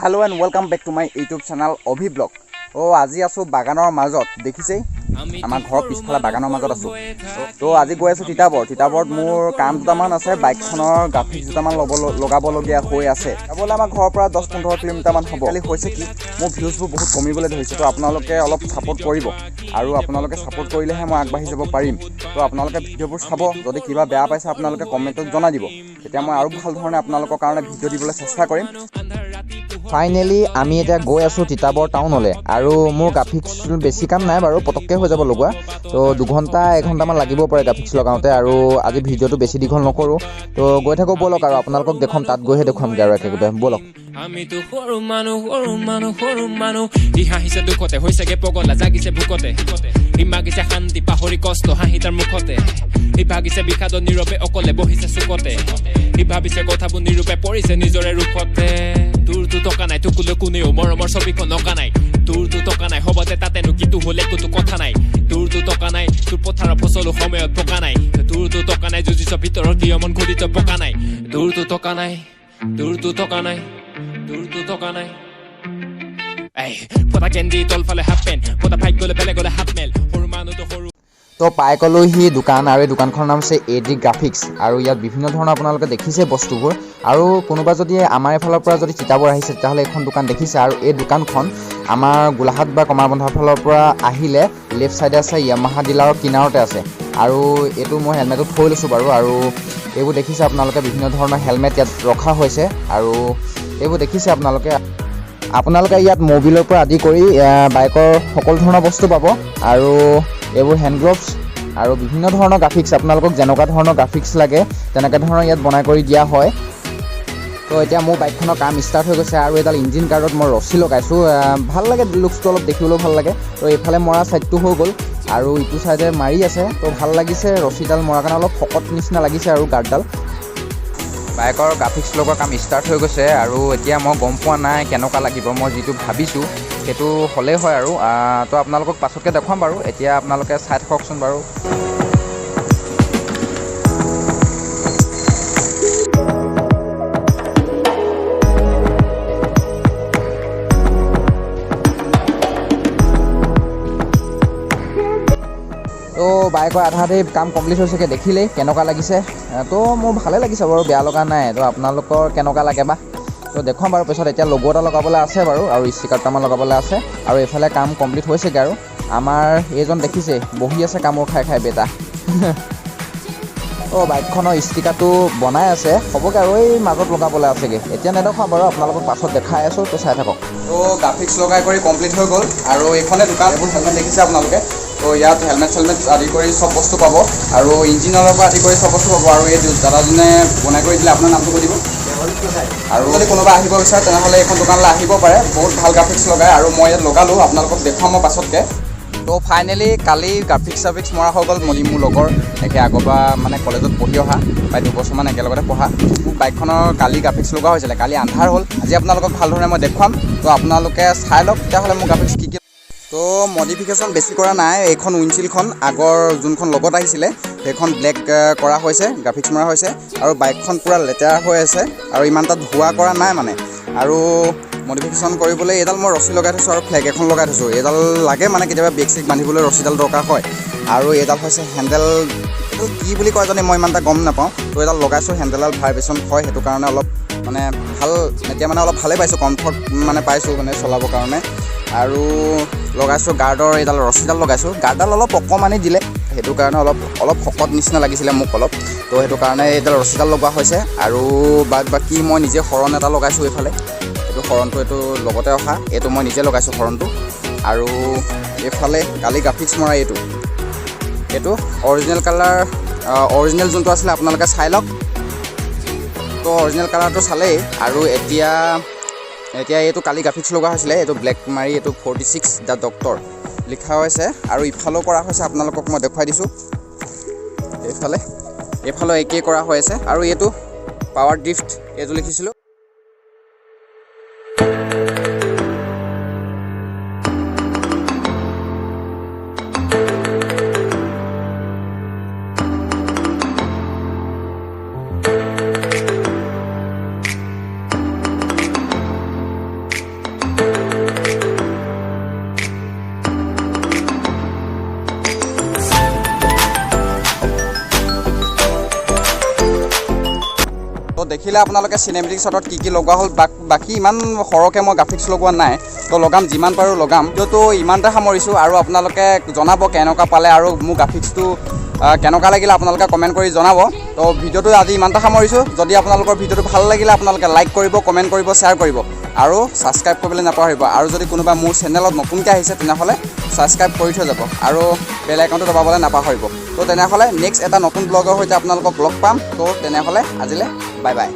Hello and welcome back to my YouTube channel Abhi blog. আজি আছোঁ বাগানৰ মাজত, দেখিছেই আমাৰ ঘৰৰ পিছফালে বাগানৰ মাজত আছোঁ। তো আজি গৈ আছোঁ তিতাবৰ। তিতাবৰত মোৰ কাম দুটামান আছে, বাইকখনৰ গ্ৰাফিক্স দুটামান লগাবলগীয়া হৈ আছে। যাবলৈ আমাৰ ঘৰৰ পৰা 10-15 কিলোমিটাৰমান হ'ব। খালি হৈছে কি, মোৰ ভিউজবোৰ বহুত কমিবলৈ ধৰিছে। তো আপোনালোকে অলপ ছাপোৰ্ট কৰিব, আৰু আপোনালোকে ছাপোৰ্ট কৰিলেহে মই আগবাঢ়ি যাব পাৰিম। তো আপোনালোকে ভিডিঅ'বোৰ চাব, যদি কিবা বেয়া পাইছে আপোনালোকে কমেণ্টত জনাই দিব, তেতিয়া মই আৰু ভাল ধৰণে আপোনালোকৰ কাৰণে ভিডিঅ' দিবলৈ চেষ্টা কৰিম। ফাইনেলি আমি এতিয়া গৈ আছোঁ তিতাবৰ টাউনলৈ, আৰু মোৰ গ্ৰাফিক্স বেছি কাম নাই বাৰু, পটককৈ হৈ যাব লগোৱা। তো 2 ঘণ্টা 1 ঘণ্টামান লাগিব পাৰে গ্ৰাফিক্স লগাওঁতে, আৰু আজি ভিডিঅ'টো বেছি দীঘল নকৰোঁ। তো গৈ থাকোঁ ব'লক, আৰু আপোনালোকক দেখুৱাম, তাত গৈহে দেখুৱামগৈ আৰু একেবাৰে ব'লক। আমিতো সৰু মানুহ, সৰু মানুহ, সৰু মানুহ। সি হাঁহিছে দুখতে, হৈছেগে পগলা, জাগিছে ভোকতে। সি মাগিছে শান্তি, পাহৰি কষ্ট, হাঁহি তাৰ মুখতে। সি ভাগিছে বিষাদ, নীৰৱে অকলে বহিছে চুকতে। সি ভাবিছে কথাবোৰ নিৰূপে পৰিছে নিজৰে ৰোষতে। তোৰতো টকা নাই, তোকলৈ কোনেও মৰমৰ ছবিখন অঁকা নাই। তোৰতো টকা নাই, হ'বতে তাতেনো কিটো হ'ল, একোতো কথা নাই। তোৰতো টকা নাই, তোৰ পথাৰৰ ফচলো সময়ত পকা নাই। তোৰতো টকা নাই, যুঁজিছ ভিতৰত কিয় মন খুলিছ পকা নাই। তোৰতো টকা নাই, তোৰতো টকা নাই, তোৰতো টকা নাই। এই ফটা গেঞ্জি তলফালে হাফ পেণ্ট, ফটা ভাইক গ'লে বেলেগলে হাত মেল, সৰু মানুহটো সৰু। তো পাই গ'লোহি দোকান, আৰু এই দোকানখনৰ নাম হৈছে এ ডি গ্ৰাফিক্স। আৰু ইয়াত বিভিন্ন ধৰণৰ আপোনালোকে দেখিছে বস্তুবোৰ। আৰু কোনোবা যদি আমাৰ এইফালৰ পৰা যদি তিতাবৰ আহিছে, তেতিয়াহ'লে এইখন দোকান দেখিছে। আৰু এই দোকানখন আমাৰ গোলাঘাট বা কমাৰবন্ধাৰ ফালৰ পৰা আহিলে লেফ্ট ছাইডে আছে, য়ামাহা ডিলাৰৰ কিনাৰতে আছে। আৰু এইটো মই হেলমেটটো থৈ লৈছোঁ বাৰু। আৰু এইবোৰ দেখিছে আপোনালোকে, বিভিন্ন ধৰণৰ হেলমেট ইয়াত ৰখা হৈছে। আৰু এইবোৰ দেখিছে আপোনালোকে, আপোনালোকে ইয়াত মবিলৰ পৰা আদি কৰি বাইকৰ সকলো ধৰণৰ বস্তু পাব। আৰু এইবোৰ হেণ্ড গ্ল'ভছ আৰু বিভিন্ন ধৰণৰ গ্ৰাফিক্স, আপোনালোকক যেনেকুৱা ধৰণৰ গ্ৰাফিক্স লাগে তেনেকুৱা ধৰণৰ ইয়াত বনাই কৰি দিয়া হয়। তো এতিয়া মোৰ বাইকখনৰ কাম ষ্টাৰ্ট হৈ গৈছে, আৰু এডাল ইঞ্জিন গাৰ্ডত মই ৰছী লগাইছোঁ। ভাল লাগে, লুকছটো অলপ দেখিবলৈও ভাল লাগে। তো এইফালে মৰা ছাইডটো হৈ গ'ল, আৰু ইটো ছাইডে মাৰি আছে। তো ভাল লাগিছে, ৰছীডাল মৰাৰ কাৰণে অলপ শকত নিচিনা লাগিছে। আৰু গাৰ্ডডাল, বাইকৰ গ্ৰাফিক্স লগোৱা কাম ষ্টাৰ্ট হৈ গৈছে। আৰু এতিয়া মই গম পোৱা নাই কেনেকুৱা লাগিব, মই যিটো ভাবিছোঁ সেইটো হ'লেই হয় আৰু। তো আপোনালোকক পাছতকৈ দেখুৱাম বাৰু, এতিয়া আপোনালোকে চাই থাককচোন বাৰু। তো বাইকৰ আধা আধি কাম কমপ্লিট হৈছেগৈ, দেখিলেই কেনেকুৱা লাগিছে। তো মোৰ ভালে লাগিছে বাৰু, বেয়া লগা নাই। তো আপোনালোকৰ কেনেকুৱা লাগে বা, তো দেখুৱাম বাৰু পিছত। এতিয়া লগো এটা লগাবলৈ আছে বাৰু, আৰু ষ্টিকাৰ দুটামান লগাবলৈ আছে, আৰু এইফালে কাম কমপ্লিট হৈছেগৈ। আৰু আমাৰ এইজন দেখিছে, বহি আছে কামোৰ খাই খাই বেটা। অঁ, বাইকখনৰ ষ্টিকাৰটো বনাই আছে, হ'বগৈ আৰু, এই মাজত লগাবলৈ আছেগৈ। এতিয়া নেদেখুৱাম বাৰু, আপোনালোকক পাছত দেখাই আছোঁ, তো চাই থাকক। তো গ্ৰাফিক্স লগাই কৰি কমপ্লিট হৈ গ'ল, আৰু এইখনে দোকান। এইবোৰ হেলমেট দেখিছে আপোনালোকে। তো ইয়াত হেলমেট চেলমেট আদি কৰি চব বস্তু পাব, আৰু ইঞ্জিনৰ পৰা আদি কৰি চব বস্তু পাব। আৰু এই দাদাজনে বনাই কৰি দিলে। আপোনাৰ নামটো কৈ দিব। আৰু যদি কোনোবা আহিব বিচাৰে, তেনেহ'লে এইখন দোকানলৈ আহিব পাৰে, বহুত ভাল গ্ৰাফিক্স লগায়। আৰু মই ইয়াত লগালোঁ, আপোনালোকক দেখুৱাম মই পাছতকৈ। তো ফাইনেলি কালি গ্ৰাফিক্স চাফিক্স মৰা হৈ গ'ল। মোৰ লগৰ একে আগৰ পৰা, মানে কলেজত পঢ়ি অহা, প্ৰায় 2 বছৰমান একেলগতে পঢ়া। মোৰ বাইকখনৰ কালি গ্ৰাফিক্স লগোৱা হৈছিলে, কালি আন্ধাৰ হ'ল। আজি আপোনালোকক ভালধৰণে মই দেখুৱাম, তো আপোনালোকে চাই লওক তেতিয়াহ'লে মোৰ গ্ৰাফিক্স কি কি। তো মডিফিকেশ্যন বেছি কৰা নাই। এইখন উইণ্ডশ্বিল্ডখন আগৰ যোনখন লগত আহিছিলে, সেইখন ব্লেক কৰা হৈছে, গ্ৰাফিক্স মৰা হৈছে। আৰু বাইকখন পূৰা লেতেৰা হৈ আছে আৰু ইমান এটা ধোৱা কৰা নাই মানে। আৰু মডিফিকেশ্যন কৰিবলৈ এইডাল মই ৰছী লগাই থৈছোঁ আৰু ফ্লেগ এখন লগাই থৈছোঁ। এইডাল লাগে, মানে কেতিয়াবা বেগ চেগ বান্ধিবলৈ ৰছীডাল দৰকাৰ হয়। আৰু এইডাল হৈছে হেণ্ডেল, এইডাল কি বুলি কয় জানি মই ইমান এটা গম নাপাওঁ। তো এইডাল লগাইছোঁ, হেণ্ডেলডাল ভাইব্ৰেশ্যন হয়, সেইটো কাৰণে অলপ মানে ভাল। এতিয়া মানে অলপ ভালেই পাইছোঁ, কমফৰ্ট মানে পাইছোঁ মানে চলাবৰ কাৰণে। আৰু লগাইছোঁ গাৰ্ডৰ এইডাল ৰছীডাল লগাইছোঁ। গাৰ্ডডাল অলপ অকণমানি দিলে, সেইটো কাৰণে অলপ অলপ শকত নিচিনা লাগিছিলে মোক অলপ। তো সেইটো কাৰণে এইডাল ৰছীডাল লগোৱা হৈছে। আৰু বাদ বাকী মই নিজে হৰণ এটা লগাইছোঁ এইফালে। এইটো হৰণটো, এইটো লগতে অহা, এইটো মই নিজে লগাইছোঁ হৰণটো। আৰু এইফালে কালি গ্ৰাফিক্স মৰা এইটো অৰিজিনেল কালাৰ, অৰিজিনেল যোনটো আছিলে আপোনালোকে চাই লওক। তো অৰিজিনেল কালাৰটো চালেই। আৰু এতিয়া এতিয়া এইটো কালি গ্ৰাফিক্স লগোৱা হৈছিলে, এইটো ব্লেক মাৰি এইটো 46 the doctor লিখা হৈছে। আৰু ইফালেও কৰা হৈছে, আপোনালোকক মই দেখুৱাই দিছোঁ। এইফালে, এইফালেও একেই কৰা হৈ আছে। আৰু এইটো পাৱাৰ ড্ৰিফ্ট, এইটো লিখিছিলোঁ। দেখিলে আপোনালোকে চিনেমেটিক শ্বটত কি কি লগোৱা হ'ল। বাকী ইমান সৰহকৈ মই গ্ৰাফিক্স লগোৱা নাই। তো লগাম, যিমান পাৰোঁ লগাম। ভিডিঅ'টো ইমানতে সামৰিছোঁ আৰু আপোনালোকে জনাব কেনেকুৱা পালে আৰু মোৰ গ্ৰাফিক্সটো কেনেকুৱা লাগিলে আপোনালোকে কমেণ্ট কৰি জনাব। তো ভিডিঅ'টো আজি ইমানতে সামৰিছোঁ। যদি আপোনালোকৰ ভিডিঅ'টো ভাল লাগিলে, আপোনালোকে লাইক কৰিব, কমেণ্ট কৰিব, শ্বেয়াৰ কৰিব আৰু ছাবস্ক্ৰাইব কৰিবলৈ নাপাহৰিব। আৰু যদি কোনোবা মোৰ চেনেলত নতুনকৈ আহিছে, তেনেহ'লে ছাবস্ক্ৰাইব কৰি থৈ যাব আৰু বেল আইকনটো দবাবলৈ নাপাহৰিব। তো তেনেহ'লে নেক্সট এটা নতুন ব্লগৰ সৈতে আপোনালোকক লগ পাম। তো তেনেহ'লে আজিলৈ বাই বাই।